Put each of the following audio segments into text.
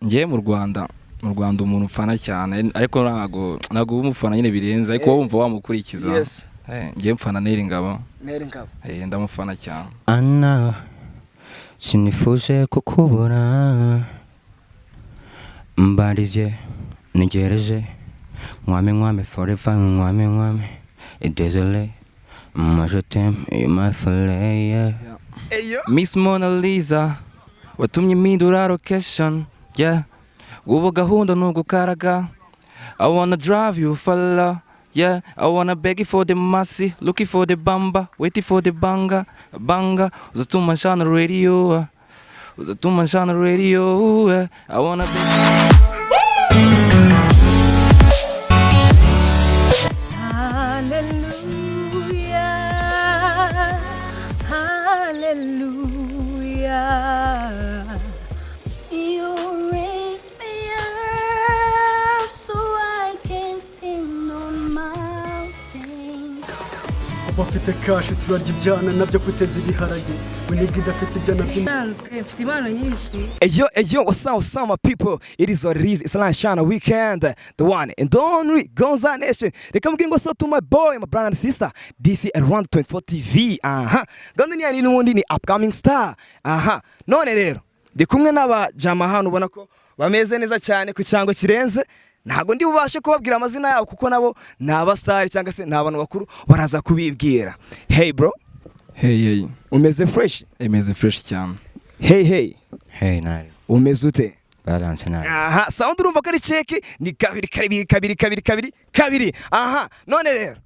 Ngiye mu Rwanda umuntu mfana cyane, ariko ntago uba umufana nyine birenze, ariko wowe wumva wamukurikiza. Ngiye mfana Nel Ngabo. Nel Ngabo. Ndamufana cyane. Ana, sinifuje kukubura, mbarize ntegereje nkwame nkwame forever, nkwame nkwame, désolé, moi je t'aime, you my folie, yeah. Eyo. Miss Mona Lisa, watumye mpindura location, yeah. Ubu gahunda ni ugukaraga. I wanna drive you fella, yeah. I wanna beg you for the mercy, looking for the bamba, waiting for the banga banga. Uzatuma nshana radio, uzatuma nshana radio, yeah. I wanna beg. Hallelujah. Hallelujah. You raise me up so I can stand on mountains. Bafite cash, turarya ibyana nabyo kwiteza ibiharage, winiga idafite ibyana by'im Nsanzwe mfite impano nyinshi. Eyo eyo, what's up, what's up, my people? It is what it is. It's Shana Weekend, the one and only Gonza Nation. Reka mbwire ngo so to my boy, my brother and sister, DC at Rwanda 24 TV. Aha. Gahunda ni yani n'ubundi ni upcoming star. Aha. None rero, ndi kumwe n'aba jama hano, ubona ko bameze neza cyane ku cyango kirenze. Ntabwo ndi bubashe kubabwira amazina yabo kuko nabo ni abasitari cyangwa se ni abantu bakuru, baraza kubibwira. Hey bro, Hey hey. Umeze fresh? Imeze fresh cyane. Hey hey, Hey, nari umeze ute? Balance nari. Aha, sound urumva ko ari check, ni kabiri kabiri kabiri kabiri kabiri kabiri. Aha, none rero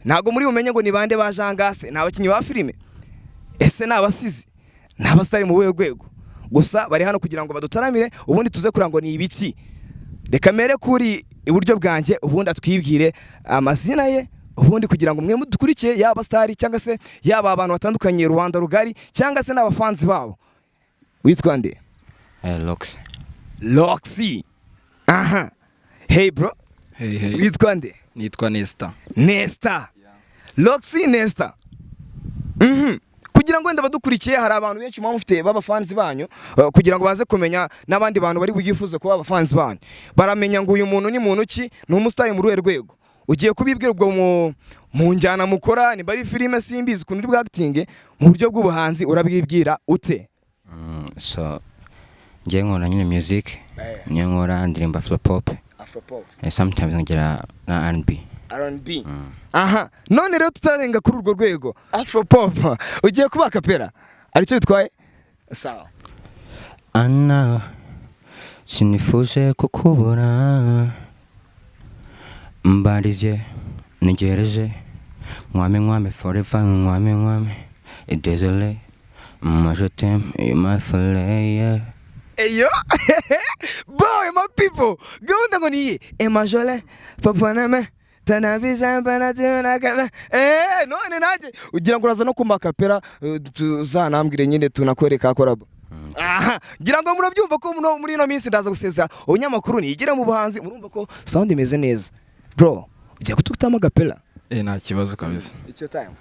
ntabwo muri bumenye ngo ni bande ba jangase, ni abakinnyi ba filime, ese ni abasizi, ni abasitari mu buhe rwego? Gusa bari hano kugira ngo badutaramire, ubundi tuze kureba ngo ni ibiki. Reka mere kuri iburyo bwanjye, ubundi atwibwire amazina ye, ubundi kugira ngo mwe mudukurikiye, yaba star cyangwa se yaba abantu batandukanye, rubanda rugari cyangwa se n'abafanzi babo. Witwa nde? Lox. Roxy. Aha, hey bro. Hey hey. Witwa nde? Nitwa Nesta. Nesta. Roxy, Nesta. Kugira ngo wenda badukurikiye, hari abantu benshi muba mufite b'abafanzi banyu, kugira ngo baze kumenya n'abandi bantu bari buyifuze kuba abafanzi banyu, baramenya ngo uyu muntu ni muntu ki, ni umusitari mu ruhe rwego? Ugiye kubibwira ubwo mu njyana mukora, nimba ari filime, simbizi ukuntu uri bwakitinge mu buryo bw'ubuhanzi, urabwibwira ute? So njye nkora nyine music, niyo nkora, ndirimba afropop. Afropop. Sometimes nkagira na R&B. R&B. Aha, none rero tutararenga kuri urwo rwego, afropop ugiye kuba kapera aricyo bitwaye, sawa? Ana, sinifuje kukubura, mbarize ntegereje nkwame nkwame forever, nkwame nkwame, désolé, moi je t'aime, you my folie, yeah. Eyo boy, my people, gahunda ngo niyi emajole papa name tanabiza mbana timena kabe. None nanjye ugira ngo uraza no kumba kapera, tuzanambwire nyine tunakwereka collabo. Aha, ngira ngo murabyumva ko muri ino minsi ndaza gusezera ubunyamakuru nigire mu buhanzi. Murumva ko sound imeze neza. Bro, ugiye kututamo gapela? Nta kibazo kabisa. It's your time.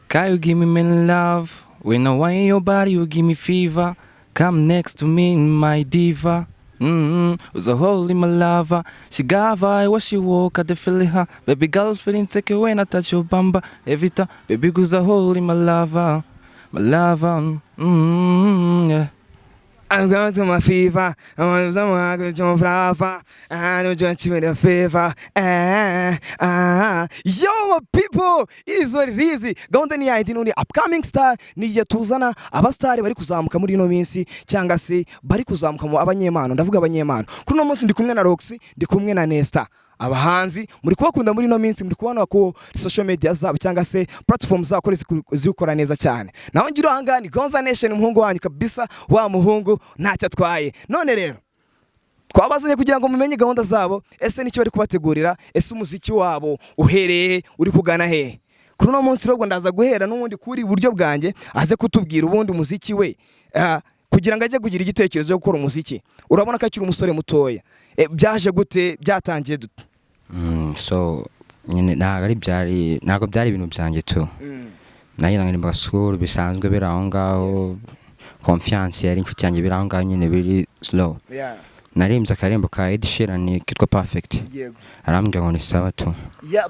Can you give me many love? When I want your body, you give me fever. Come next to me, my diva. Was a holy my lover. She got vibe when she walk, I dey feel her. Baby girl feeling take it when I touch your bamba. Every time, baby goes a holy my lover, my lover. Yeah. I'm going to my fever. I'm going to my brava. I'm going to my fever. Eh, ah. Yo, my people, it is what it is. Gahunda ni yindi n'undi upcoming star, ni igihe tuzana abasitari bari kuzamuka muri ino minsi cyangwa se bari kuzamuka mu abanyempano. Ndavuga abanyempano. Kuri uno munsi ndi kumwe na Roxy, ndi kumwe na Nesta. Abahanzi muri kubakunda muri ino minsi, muri kubona ku social media zabo cyangwa se platform zabo ko zikora neza cyane. Naho ngira ahangaha ni Gonza Nation, umuhungu wanyu kabisa, wa muhungu ntacyo atwaye. None rero twabazanye kugira ngo mumenye gahunda zabo, ese nicyo bari kubategurira, ese umuziki wabo uhereye uri kugana hehe? Kuri uno munsi rero ndaza guhera n'ubundi kuri iburyo bwanjye, aze kutubwira ubundi umuziki we, kugira ngo ajye kugira igitekerezo cyo gukora umuziki. Urabona ko akiri umusore mutoya. Byaje gute? Byatangiye dute? So nyine ntabwo byari ibintu byanjye tu. Nanjye naririmbaga school bisanzwe, biri aho ngaho. Confiance yari inshuti yanjye, biri aho ngaho nyine, biri slow. Naririmbye akarembo ka Ed Sheeran kitwa Perfect. Arambwira ngo ni sawa tu. Ya,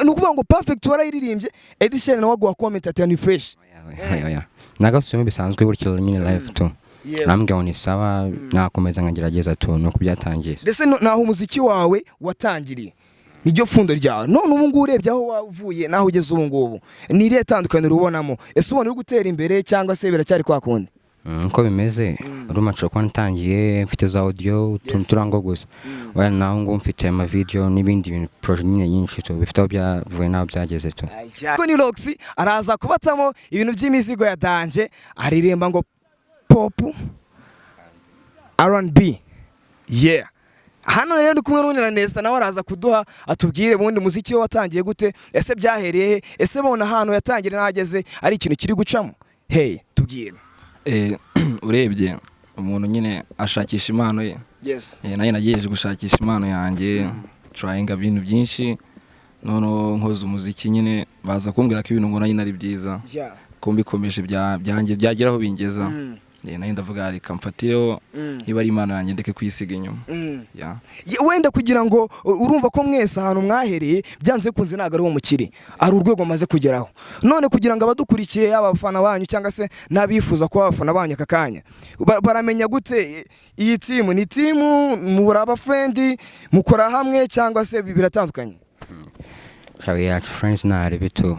ni ukuvuga ngo Perfect warayiririmbye, Ed Sheeran nawe aguha comment ati ni fresh? Oya, oya, nagasubiyemo bisanzwe gutyo nyine live tu. Arambwira ngo ni sawa, nakomeza nkagerageza tu, nuko byatangiye. Mbese naho umuziki wawe watangiriye, niryo pfundo ryawe. None ubu ngubu urebye aho wavuye n'aho ugeze ubu ngubu, ni irihe tandukaniro ubonamo? Ese ubona uri gutera imbere cyangwa se biracyari kwa kundi? Uko bimeze, urumva nshobora kuba natangiye mfite za audio, utuntu turango gusa. Oya, naho ngubu mfite ama video n'ibindi bintu, projet nyine nyinshi tu, bifite aho byavuye n'aho byageze tu. Ko ni Roxy araza kubatamo ibintu by'imizigo ya danger, aririmba ngo pop, R&B. Yeah, hano rero ndi kumwe n'ubundi na Nesta, nawe araza kuduha atubwire ubundi muziki we watangiye gute, ese byahereye he, ese bona ahantu yatangiriye n'ahageze ari ikintu kiri gucamo. Hey, tubwire. Urebye umuntu nyine ashakisha impano ye. Nanjye nagerageje gushakisha impano yanjye, tryinga ibintu byinshi, noneho nkoze umuziki nyine baza kumbwira ko ibintu nkora nyine ari byiza, ko mbikomeje byanjye byagera aho bingeza. Nanjye ndavuga reka mfatireho, niba ari impano yanjye ndeke kuyisiga inyuma. Yeah. Wenda kugira ngo urumva ko mwese ahantu mwahereye byanze bikunze ntabwo ari uwo mukiri, ari urwego mumaze kugeraho. None kugira ngo abadukurikiye, yaba abafana banyu cyangwa se n'abifuza kuba abafana banyu aka kanya, baramenya gute iyi team ni team, muri aba friend, mukora hamwe cyangwa se biratandukanye? We are friends ntari bitu,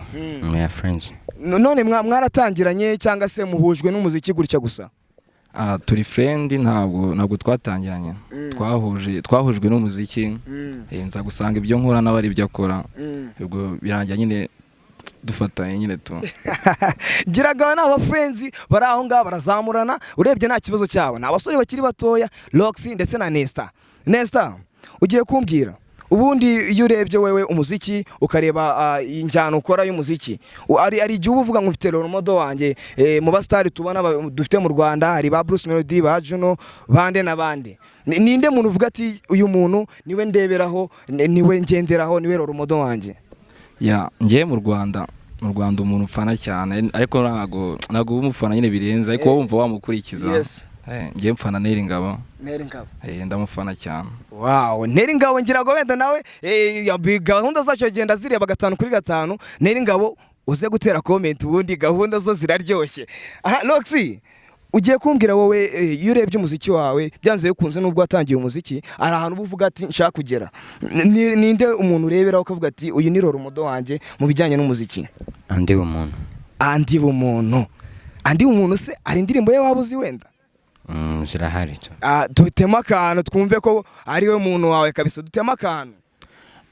we are friends. None mwaratangiranye cyangwa se muhujwe n'umuziki gutya gusa? Ah, turi friend, ntabwo twatangiranye, twahujwe n'umuziki. Nza gusanga ibyo nkora nawe ari ibyo akora, ubwo birangira nyine dufatanye nyine tu. Gira ngo ni aba friends bari aho ngaho barazamurana, urebye nta kibazo cyabo, ni abasore bakiri batoya, Roxy ndetse na Nesta. Nesta, ugiye kumbwira ubundi iyo urebye wewe umuziki ukareba injyana ukora y'umuziki, ari igihe uba uvuga ngo mfite role model wanjye, mu basitari tubona dufite mu Rwanda hari ba Bruce Melody, ba Juno, bande n'abandi. Ninde muntu uvuga ati uyu muntu niwe ndeberaho, niwe ngenderaho, niwe role model wanjye? Ya, njyewe mu Rwanda umuntu ufana cyane, ariko ntabwo uba umufana nyine birenze, ariko wowe wumva wamukurikiza. Njyewe mfana Nel Ngabo. Nel Ngabo. Ndamufana cyane. Wow, Nel Ngabo, ngira ngo wenda nawe gahunda zacu agenda zireba gatanu kuri gatanu. Nel Ngabo, uze gutera comment, ubundi gahunda zo ziraryoshye. Aha Roxy, ugiye kumbwira wowe, iyo urebye umuziki wawe, byanze bikunze nubwo watangiye umuziki, hari ahantu uba uvuga ati nshaka kugera. Ninde umuntu ureberaho ukavuga ati uyu ni role model wanjye mu bijyanye n'umuziki? Andy Bumuntu. Andy Bumuntu. Andy Bumuntu se hari indirimbo ye waba uzi wenda? Zirahari tu. Ah, dutema akantu twumve ko ari we muntu wawe kabisa, dutema akantu.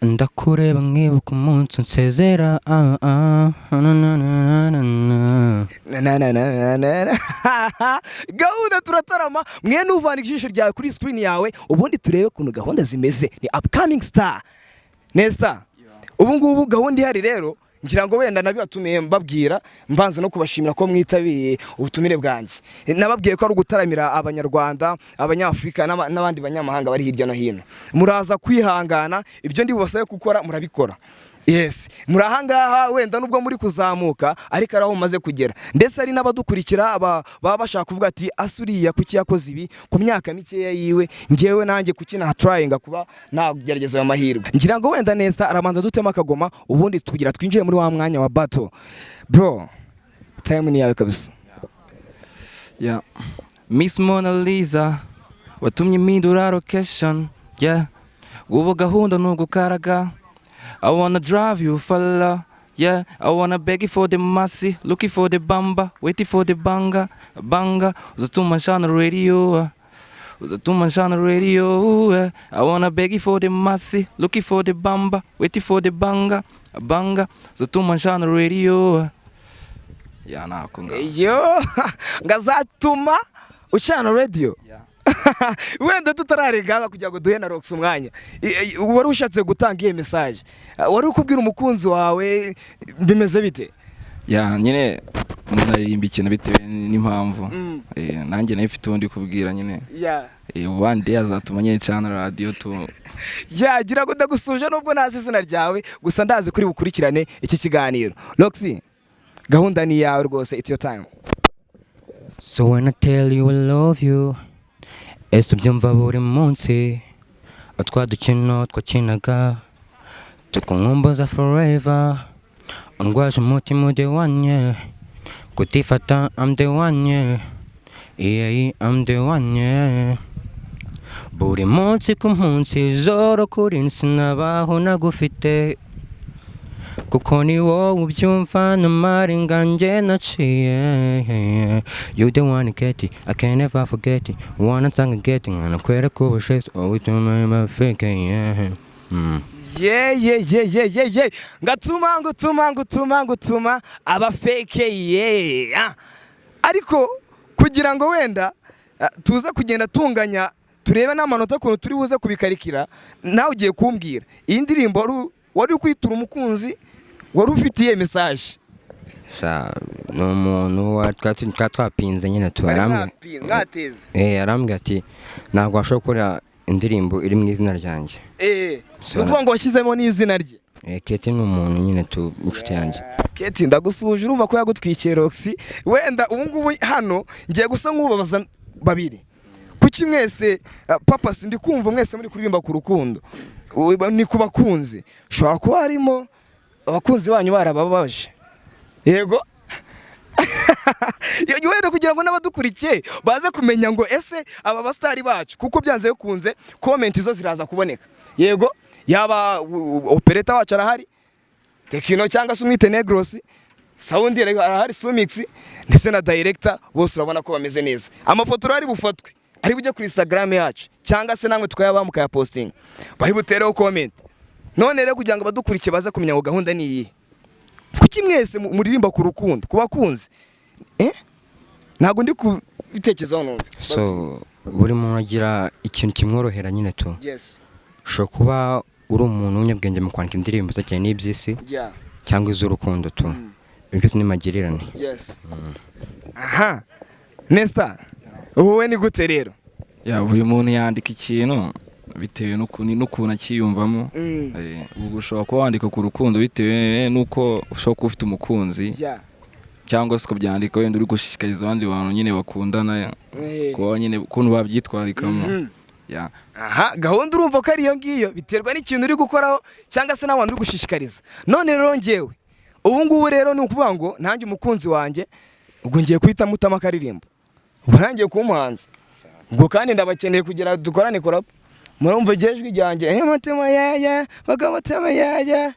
Ndakureba nkibuka umunsi unsezera, ah, ah, na, na, na, na, na. Na na na na na na. Gahunda turatarama, mwe nuvana ijisho ryawe kuri screen yawe, ubundi turebe ukuntu gahunda zimeze. Ni upcoming star Nesta. Ubu ngubu gahunda ihari rero, ngira ngo wenda nabibatumiye mbabwira, mbanza no kubashimira ko mwitabiriye ubutumire bwanjye. Nababwiye ko ari ugutaramira Abanyarwanda, Abanyafurika n'abandi banyamahanga bari hirya no hino. Muraza kwihangana, ibyo ndi bubasabe gukora murabikora. Yes, muri ahangaha wenda nubwo muri kuzamuka, ariko ari aho mumaze kugera, ndetse hari n'abadukurikira baba bashaka kuvuga ati asuriya kuki yakoze ibi ku myaka mikeya yiwe, ngewe nanjye kuki natryinga kuba nagerageza ayo mahirwe? Ngira ngo wenda Nesta arabanza dutema akagoma, ubundi tugira twinjiye muri wa mwanya wa battle. Bro, time ni yawe kabisa. Yeah. Miss Mona Lisa, watumye mpindura location, yeah. Ubu gahunda ni ugukaraga. I wanna drive you fella, yeah. I wanna beg you for the mercy, looking for the bamba, waiting for the banga banga. Uzatuma nshana radio, uzatuma nshana radio, yeah. I wanna beg you for the mercy, looking for the bamba, waiting for the banga banga. Uzatuma nshana radio, yeah. Nako ngaho. Yo, ngazatuma ucana radio. Wenda tutararenga kugira ngo duhe na Rox umwanya, wari ushatse gutanga iyo message, wari ukubwira umukunzi wawe, bimeze bite? Ya, nyine umuntu aririmba ikintu bitewe n'impamvu. Nanjye nayo mfite ubundi kubwira nyine. One day azatuma nyine ncana radiyo tu. Yagira ngo ndagusuje nubwo ntazi izina ryawe, gusa ndazi kuri bukurikirane iki kiganiro. Roxy, gahunda ni iyawe rwose, it's your time. So when I tell you I love you, Ese ubyumva buri munsi, twa dukino twakinaga tukunkumbuza forever. Undwaje umutima, the one, yeah. Kutifata, I'm the one, yeah, I'm the one, yeah. Buri munsi ku munsi, zoro kuri, sinabaho nagufite, kuko ni wowe ubyumva n'amarenga njye naciye. You the one, Katie, I can never forget it. Wanna nsanga getting nkanakwereka ubushize wowe mafike, yeah. Ye ye ye ye ye ye, ngatuma ngutuma ngutuma ngutuma aba fake ye. Ah. Ariko kugira ngo wenda tuze kugenda tunganya, turebe n'amanota ukuntu turi buze kubikarikira, nawe ugiye kumbwira iyi ndirimbo wari uri kwitura umukunzi wari ufitiye message? Sha, ni umuntu twapinze nyine tu. Mwateze. Arambwira ati ntabwo washobora gukora indirimbo iri mu izina ryanjye. Ni ukuvuga ngo washyizemo n'izina rye? Keti ni umuntu nyine tu, inshuti yanjye. Keti, ndagusuje. Urumva ko yagutwikiye Roxy. Wenda ubu ngubu hano ngiye gusa nk'ubabaza babiri: kuki mwese, papa, ndi kumva mwese muri kuririmba ku rukundo? Ni ku bakunzi, ushobora kuba harimo abakunzi banyu barababaje. Yego, wenda kugira ngo n'abadukurikiye baze kumenya ngo ese aba basitari bacu, kuko byanze bikunze comment zo ziraza kuboneka. Yego, yaba operator wacu arahari, Tekino, cyangwa se umwite Negros Sound arahari, Sumix ndetse na director, bose urabona ko bameze neza. Amafoto ari bufatwe, ari bujye kuri Instagram yacu, cyangwa se namwe tukayaba mukayapostinga, bari butereho comment. None rero kugira ngo abadukurikiye baze kumenya ngo gahunda ni iyi, kuki mwese muririmba ku rukundo, ku bakunzi? Ntabwo ndi kubitekerezaho numva. So buri muntu agira ikintu kimworohera nyine tu. Ushobora kuba uri umuntu w'umunyabwenge mu kwandika indirimbo zerekeranye n'iby'isi cyangwa iz'urukundo tu. Ibyo byose ni magirirane. Yes. Aha Nesta, wowe ni gute rero? Ya, buri muntu yandika ikintu bitewe n'ukuntu akiyumvamo. Ubwo ushobora kuba wandika ku rukundo bitewe n'uko ushobora kuba ufite umukunzi, cyangwa se ukabyandika wenda uri gushishikariza abandi bantu nyine bakundana kuba nyine ukuntu babyitwarikamo. Ya. Aha gahunda urumva ko ari iyo ngiyo, biterwa n'ikintu uri gukoraho cyangwa se n'abantu uri gushishikariza. None rero ngewe ubu ngubu rero ni ukuvuga ngo nanjye umukunzi wanjye ubwo ngiye guhita mutamo akaririmbo, ubwo nangiye kuba umuhanzi, ubwo kandi ndabakeneye kugira dukorane collabo. Murumva igihe ijwi ryanjye, mutima yaya baga mutima yaya,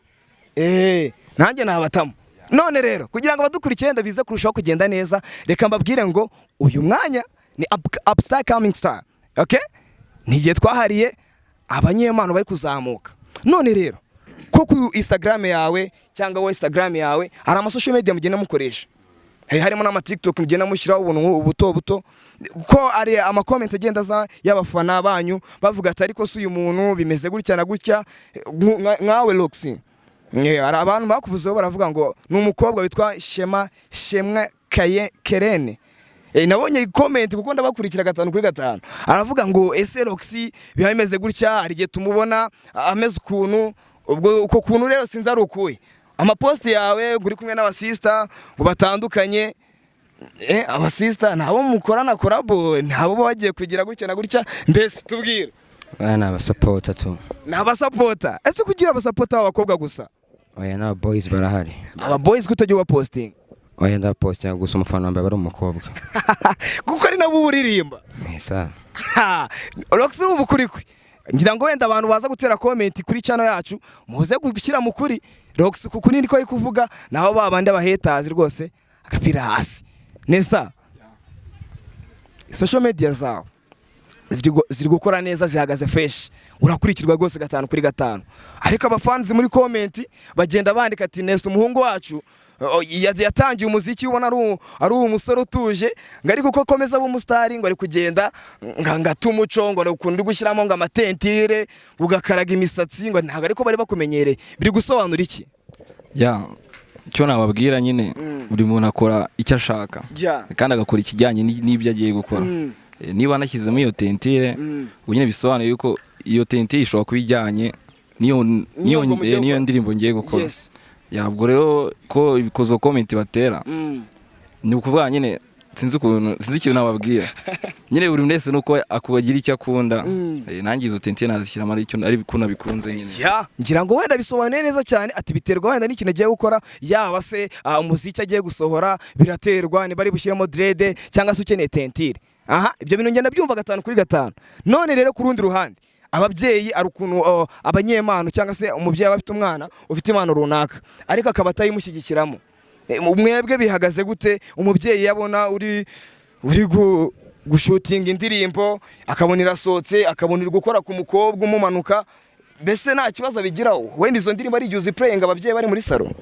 nanjye nabatamo. None rero kugira ngo abadukurikiye wenda bize kurushaho kugenda neza, reka mbabwire ngo uyu mwanya ni upstar coming star, okay? Ni igihe twahariye abanyempano bari kuzamuka. None rero ko ku Instagram yawe cyangwa wowe Instagram yawe, hari ama social media mugenda mukoresha. Harimo n'ama TikTok mugenda mushyiraho ubuntu nk'ubu buto buto, ko ari ama comment agenda aza y'abafana banyu bavuga ati ariko si uyu muntu bimeze gutya na gutya. Nkawe Roxy, hari abantu bakuvuzeho baravuga ngo ni umukobwa witwa Shema Shemwa Kaye Kerene. Nabonye comment kuko ndabakurikira gatanu kuri gatanu. Aravuga ngo ese Roxy biba bimeze gutya, hari igihe tumubona ameze ukuntu, ubwo uko kuntu rero sinzi ari ukuye. Amaposti yawe ngo uri kumwe n'abasista ngo batandukanye, abasista ntabo mukorana collabo, ntabo baba bagiye kugira gutya na gutya, mbese tubwire. Aya ni abasapota tu. Ni abasapota. Ese kugira abasapota b'abakobwa gusa? Oya, n'aba boys barahari. Aba boys kutajya ubapostinga? Oya, ndapostinga, gusa umufana wa mbere aba ari umukobwa. Kuko ari nabo uririmba. Sawa. Ha! Roxy, urumva ukuri kwe. Ngira ngo wenda abantu baza gutera comment kuri channel yacu muze gushyira mu kuri Roxy, kuko nini ko ari kuvuga, naho ba bandi abahetazi rwose agapira hasi. Nesta, social media zawe ziri gukora neza, zihagaze fresh, urakurikirwa rwose gatanu kuri gatanu, ariko abafanzi muri comment bagenda bandika ati Nesta umuhungu wacu, oh, yatangiye umuziki ubona ari umusore utuje, ngo ariko uko akomeza aba umusitari ngo ari kugenda ngata umuco, ngo ari ukuntu uri gushyiramo ngo amatentire, ngo ugakaraga imisatsi, ngo ntabwo ariko bari bakumenyereye. Biri gusobanura iki? Ya, icyo nababwira nyine, buri muntu akora icyo ashaka kandi agakora ikijyanye n'ibyo agiye gukora. Niba anashyizemo iyo teinture, ubwo nyine bisobanuye yuko iyo teinture ishobora kuba ijyanye n'iyo Niyo mugiye n'iyo gukora. ndirimbo ngiye gukora. Ya, ubwo rero ko izo comment batera, ni ukuvuga nyine Sinzi ukuntu, sinzi ikintu nababwira nyine. Buri wese nuko akubagira icyo akunda. Nanjye izo teinture nazishyiramo ari icyo ari ukuntu abikunze nyine. Ya, ngira ngo wenda bisobanuye neza cyane, ati biterwa wenda n'ikintu agiye gukora, yaba se umuziki agiye gusohora, biraterwa niba ari bushyiremo dread cyangwa se ukeneye teinture. Aha ibyo bintu ngenda byumva gatanu kuri gatanu. None rero ku rundi ruhande, ababyeyi ari ukuntu abanyempano cyangwa se umubyeyi aba afite umwana ufite impano runaka ariko akaba atayimushyigikiramo. Mwebwe bihagaze gute? Umubyeyi yabona uri gushootinga indirimbo, akabona irasohotse, akabona uri gukora ku mukobwa umumanuka, mbese nta kibazo abigiraho? Wenda izo ndirimbo ari igihe uziplayinga ababyeyi bari muri salon?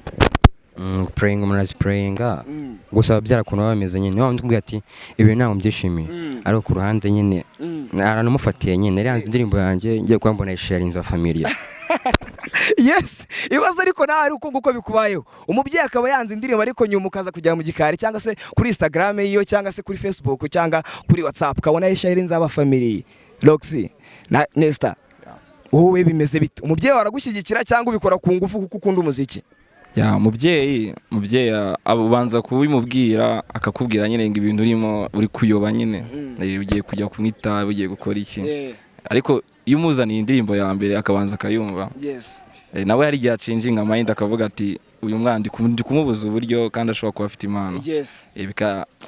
Playing, umuntu araziplayinga gusa ababyara ukuntu baba bameze nyine, wa wundi ukubwira ati ibi ntabwo mbyishimiye, ariko ku ruhande nyine aranamufatiye nyine, yari yanze indirimbo yanjye, ngiye kuba mbona yisharinze familiya. Yes, ibibazo ariko nawe ari uko nguko bikubayeho, umubyeyi akaba yanze indirimbo ariko nyuma ukaza kujya mu gikari cyangwa se kuri Instagram yiyo cyangwa se kuri Facebook cyangwa kuri WhatsApp, ukabona yisharinze abafamiliye. Roxy na Nesta, wowe bimeze bite? Umubyeyi wawe aragushyigikira cyangwa ubikora ku ngufu kuko ukunda umuziki? Ya, umubyeyi ubanza kubimubwira, akakubwira nyine ngo ibintu urimo uri kuyoba nyine. Ugiye kujya kunywa itabi, ugiye gukora iki, ariko iyo umuzaniye indirimbo ya mbere akabanza akayumva, nawe hari igihe achanginga mind, akavuga ati uyu mwana ndi kumubuza uburyo kandi ashobora kuba afite impano.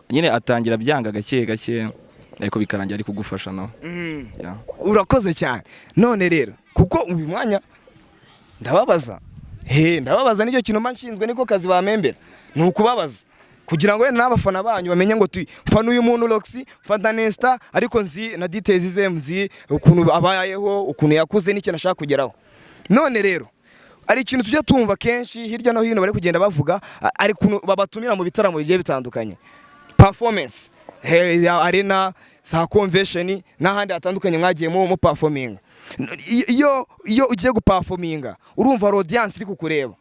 Nyine atangira byanga gake gake, ariko bikarangira ari kugufasha nawe. Yeah. Urakoze cyane. None rero kuko uyu mwanya ndababaza, he ndababaza, nicyo kintu mba nshinzwe, niko kazi bamembera, ni ukubabaza kugira ngo wenda n'abafana banyu bamenye ngo mfana uyu muntu Roxy, mfana Nesta, ariko nzi na details ze, nzi ukuntu abayeho, ukuntu yakuze n'ikintu ashaka kugeraho. None rero ari ikintu tujya tumva kenshi hirya no hino bari kugenda bavuga, ari ukuntu babatumira mu bitaramo bigiye bitandukanye, performance he, ya arena, za convention n'ahandi hatandukanye mwagiye mu performing. Iyo ugiye guperforminga, urumva audience iri kukureba.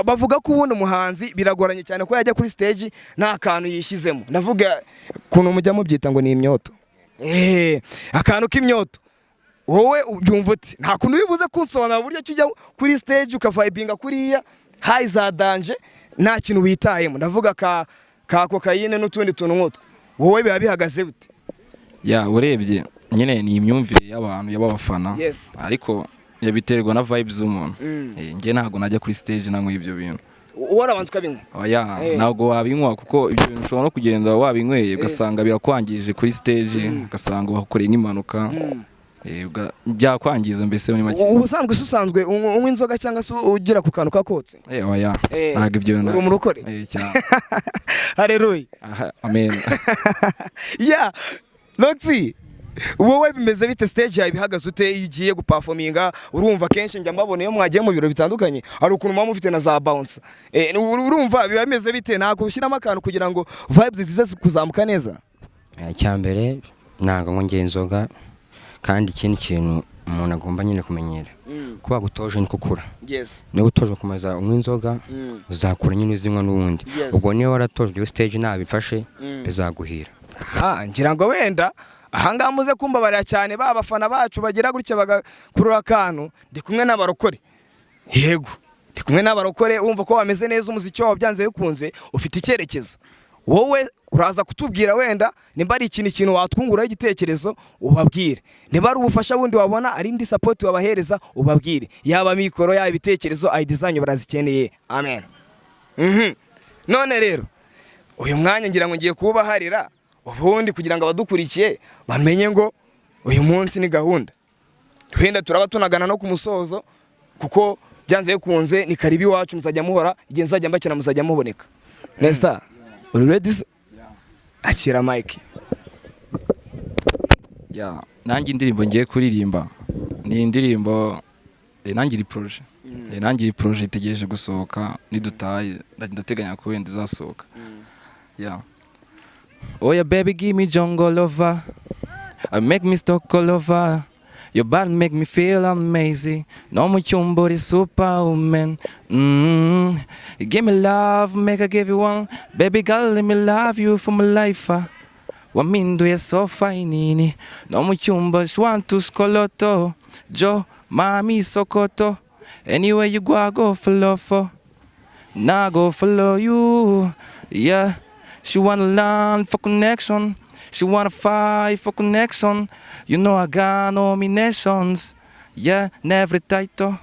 Bavuga ko ubundi umuhanzi biragoranye cyane ko yajya kuri stage nta kantu yishyizemo, ndavuga ukuntu mujya mubyita ngo ni imyoto, akantu k'imyoto. Wowe ubyumva uti nta kuntu uri buze kunsobanura uburyo ki ujya kuri stage ukavibinga kuriya high za danger nta kintu witayemo, ndavuga ka kokayine n'utundi tuntu nk'utwo? Wowe biba bihagaze bute? Ya, urebye nyine ni imyumvire y'abantu y'abafana, ariko biterwa na vibes z'umuntu. Njye ntabwo najya kuri stage nanywa ibyo bintu. Wowe urabanza ukabinywa? Oya. Ntabwo wabinywa, kuko ibyo bintu ushobora no kugenda wabinyweye ugasanga birakwangije kuri stage, ugasanga wakoreye nk'impanuka. Byakwangiza mbese muri make. Ubusanzwe se usanzwe unywa inzoga cyangwa se ugera ku kantu kakotse? Oya. Ntabwo ibyo Uri umurokore? Cyane. Haleluya. Aha, amen. Ya, Roxy, wowe bimeze bite? Stage yawe ihagaze ute iyo ugiye guperforminga? Urumva kenshi njya mbabona iyo mwagiye mu biro bitandukanye, hari ukuntu muba mufite na za bounce. Urumva biba bimeze bite? Ntabwo ushyiramo akantu kugira ngo vibes zize kuzamuka neza? Icyambere ntabwo nywa inzoga, kandi ikindi kintu umuntu agomba nyine kumenyera kuba gutoje niko ukura. Niba utojwe gukomeza unywa inzoga, uzakura nyine uzinywa n'ubundi. Ubwo niba waratojwe iyo stage ntabifashe, bizaguhira. Ah, ngira ngo wenda ahangaha muze kumbabarira cyane, ba bafana bacu bagira gutya bagakurura akantu. Ndi kumwe n'abarokore, yego, ndi kumwe n'abarokore. Wumva ko bameze neza, umuziki wabo byanze bikunze ufite icyerekezo. Wowe uraza kutubwira wenda nimba ari ikintu watwunguraho igitekerezo, ubabwire. Niba ari ubufasha bundi wabona, ari indi support wabahereza, ubabwire, yaba mikoro, yaba ibitekerezo, idea zanyu barazikeneye. Amen. None rero uyu mwanya ngira ngo ngiye kuwubaharira ubundi kugira ngo abadukurikiye bamenye ngo uyu munsi ni gahunda, wenda turaba tunagana no ku musozo, kuko byanze bikunze ni karibu iwacu, muzajya muhora igihe nzajya mbakina muzajya muboneka. Nesta, uri ready se? Akira mic. Ya, nanjye indirimbo ngiye kuririmba ni indirimbo nanjye iri projet. Nanjye iyi projet itegereje gusohoka, nidutaye ndateganya ko wenda izasohoka. Yeah. Oh yeah, baby, give me jungle lover. I make me stuck all over. Your body make me feel amazing. No mu cyumba uri superwoman. You give me love, make I give you one. Baby girl, let me love you for my life. Ah. Waminduye so fine. No mu cyumba just want to skoloto. Jo, mami sokoto. Anywhere you go, I go follow for. Now go follow you. Yeah. She wanna learn for connection. She wanna fight for connection. You know I got nominations. Yeah, never title.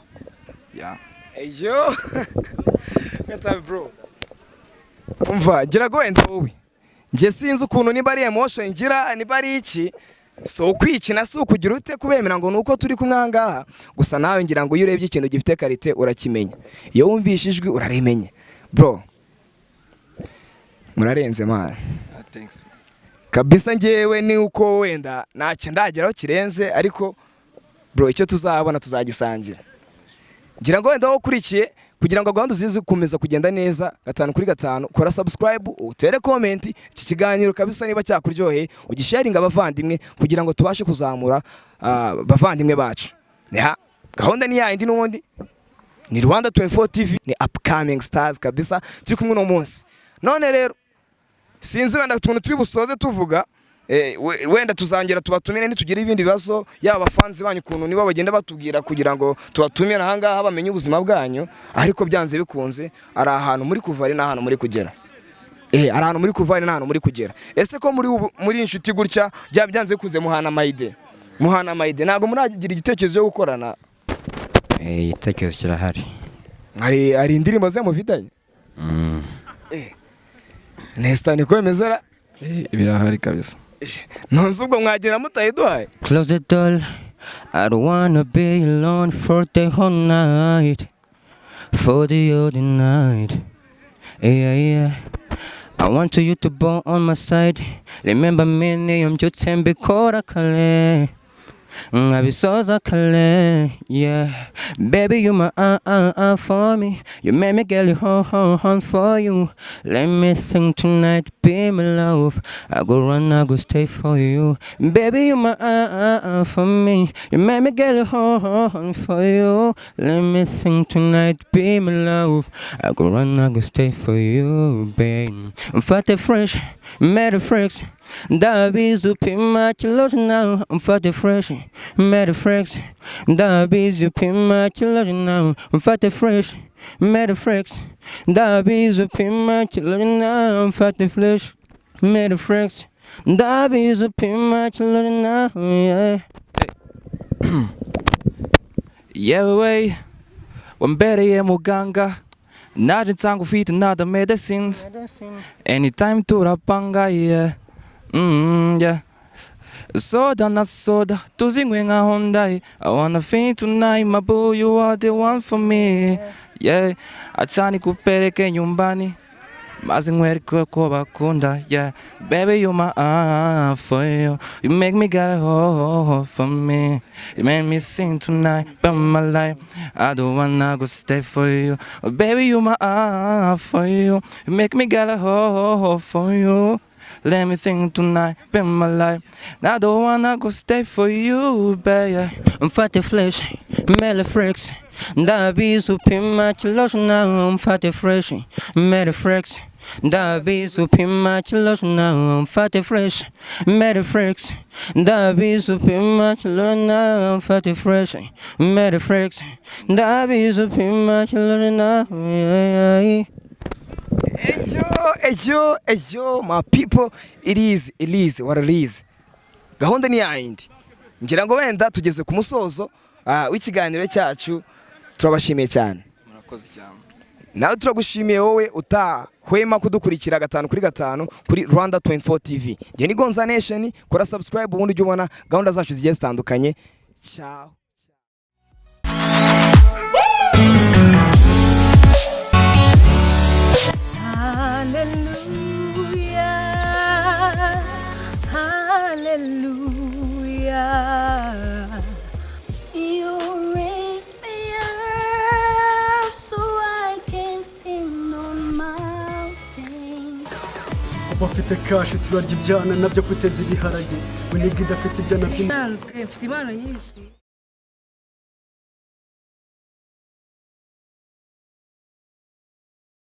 Yeah. Eyo Gatabi bro, umva, ngira ngo wenda wowe, njye sinzi ukuntu, niba ari emotion ngira, niba ari iki, si ukwikina, si ukugira ute kubemera ngo nuko turi kumwe aha ngaha gusa. Nawe ngira ngo iyo urebye ikintu gifite qualité urakimenya, iyo wumvishe ijwi urarimenya. Bro, murarenze man. Thanks. Kabisa, njyewe ni uko wenda ntacyo ndageraho kirenze, ariko bro, icyo tuzabona tuzagisangira. Ngira ngo wenda wowe ukurikiye, kugira ngo gahunda zize gukomeza kugenda neza gatanu kuri gatanu, kora subscribe, utere comment iki kiganiro kabisa, niba cyakuryoheye ugisharinga abavandimwe kugira ngo tubashe kuzamura abavandimwe bacu. Ya, gahunda ni yayindi n'ubundi, ni Rwanda 24 TV, ni upcoming stars kabisa turi kumwe uno munsi. None rero sinzi wenda utuntu turi busoze tuvuga, wenda tuzongera tubatumire nitugira ibindi bibazo, yaba abafanzi banyu ukuntu nibo bagenda batubwira kugira ngo tubatumire ahangaha bamenye ubuzima bwanyu. Ariko byanze bikunze ari ahantu muri kuva, ari n'ahantu muri kugera. Ari ahantu muri kuva, ari n'ahantu muri kugera. Ese ko muri muri inshuti gutya, byanze bikunze muhana ama idea, muhana ama idea, ntabwo muragira igitekerezo cyo gukorana? Igitekerezo kirahari. Hari indirimbo ze mufitanye? Mm. Nesta, niko bimeze ra? Birahari kabisa. Nonse ubwo mwagira mutayiduhaye? Close the door. I don't wanna be alone for the whole night. For the other night. Yeah. I want you to be on my side. Remember me, niyo mbyutse mbikora kare. Nkabisoza kare, yeah. Baby, you my for me. You make me get it home, home, home for you. Let me sing tonight, be my love. I go run, I go stay for you. Baby, you my for me. You make me get it home, home for you. Let me sing tonight, be my love. I go run, I go stay for you, babe. Mfate fresh, made fresh. Ndabizi upima kilo now. Mfate fresh, made fresh. Ndabizi upima kilo now. Mfate fresh, made fresh. Ndabizi upima kilo now. Mfate fresh, made fresh. Ndabizi upima kilo now. Yeah. Yewe we, wambereye muganga, naje nsanga ufite another medicines. Anytime turapanga, yeah. Yeah. Soda na soda, tuzinywe nka Honda. I wanna feel tonight, my boo, you are the one for me. Yeah, acha nikupeleke nyumbani, maze nkwereke ko bakunda. Yeah, baby, you my eye for you. You make me get a hold for me. You make me sing tonight, but my life. I don't wanna go stay for you. Baby, you my eye for you. You make me get a hold for you. Let me think tonight, be my life. I don't wanna go stay for you, baby. Mfate fresh, mele fresh. Ndabizi upima kilo now. Mfate fresh, mele fresh. Ndabizi upima kilo now. Mfate fresh, mele fresh. Ndabizi upima kilo now. Mfate fresh, mele fresh. Ndabizi upima kilo now. Yeah. Eyo, eyo, eyo, my people, it is what it is. Gahunda ni yayindi. Ngira ngo wenda tugeze ku musozo w'ikiganiro cyacu, turabashimiye cyane. Murakoze cyane. Nawe turagushimiye wowe utahwema kudukurikira gatanu kuri gatanu kuri Rwanda 24 TV. Njye ni Gonza Nation, kora subscribe ubundi ujye ubona gahunda zacu zigiye zitandukanye. Ciao. Hallelujah. Hallelujah. You raise me up so I can stand on mountain. Bafite cash turarya ibyana nabyo kwiteza ibiharage we nigga idafite ibyana by'im Nsanzwe mfite impano nyinshi.